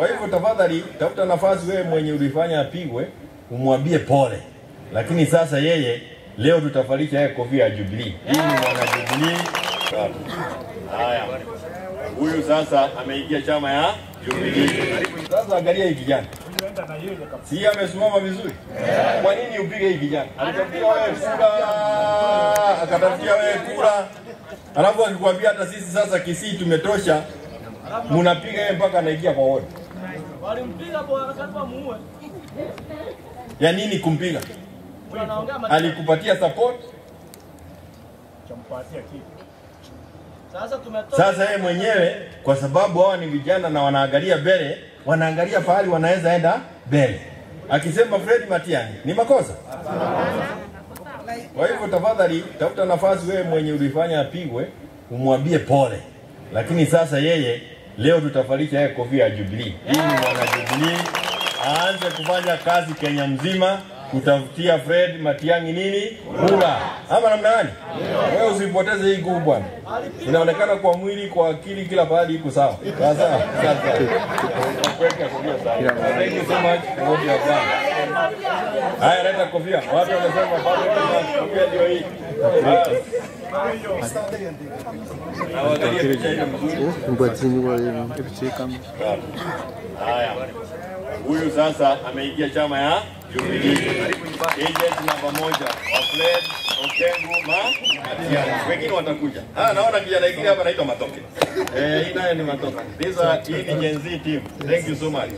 Kwa hivyo tafadhali tafuta nafasi wewe mwenye ulifanya apigwe, umwambie pole. Lakini sasa yeye leo tutafalisha yeye kofia ya Jubilee. Hii ni mwana Jubilee. Haya. Huyu sasa ameingia chama ya Jubilee. Sasa angalia hii kijana. Si amesimama vizuri? Kwa nini upige hii kijana? Alitafutia wewe kura, akatafutia wewe kura. Alafu akikwambia hata sisi sasa Kisii tumetosha, mnapiga yeye mpaka anaingia kwa wodi. Walimpiga bwana karibu muue. Ya nini kumpiga? Alikupatia support? Champatia kitu. Sasa tumetoka. Sasa yeye mwenyewe kwa sababu hawa ni vijana na wanaangalia mbele, wanaangalia pahali wanaweza enda mbele. Akisema Fred Matiang'i ni makosa. Kwa hivyo tafadhali tafuta nafasi wewe mwenye ulifanya apigwe, umwambie pole. Lakini sasa yeye leo tutafalisha yeye kofia ya Jubilee. Hii ni mwana Jubilee, aanze kufanya kazi Kenya mzima kutafutia Fred Matiang'i nini? Kura. Ama namna gani? Wewe usipoteze hii nguvu bwana. Inaonekana kwa mwili, kwa akili, kila pahali iko sawa. Sasa sasa. Kuweka kofia sawa. Thank you so much for what you have done. Haya, leta kofia. Watu wanasema bado kofia ndio hii. Na waangalie picha hiyo mzuri. Haya. Huyu sasa ameingia chama ya Jubilee. Agent namba 1 wa Fred Okengo Matiang'i. Wengine watakuja. Ah, naona kijana mwingine hapa anaitwa Matoke. Hii naye ni Matoke. These are hii ni Gen Z team. Thank you so much.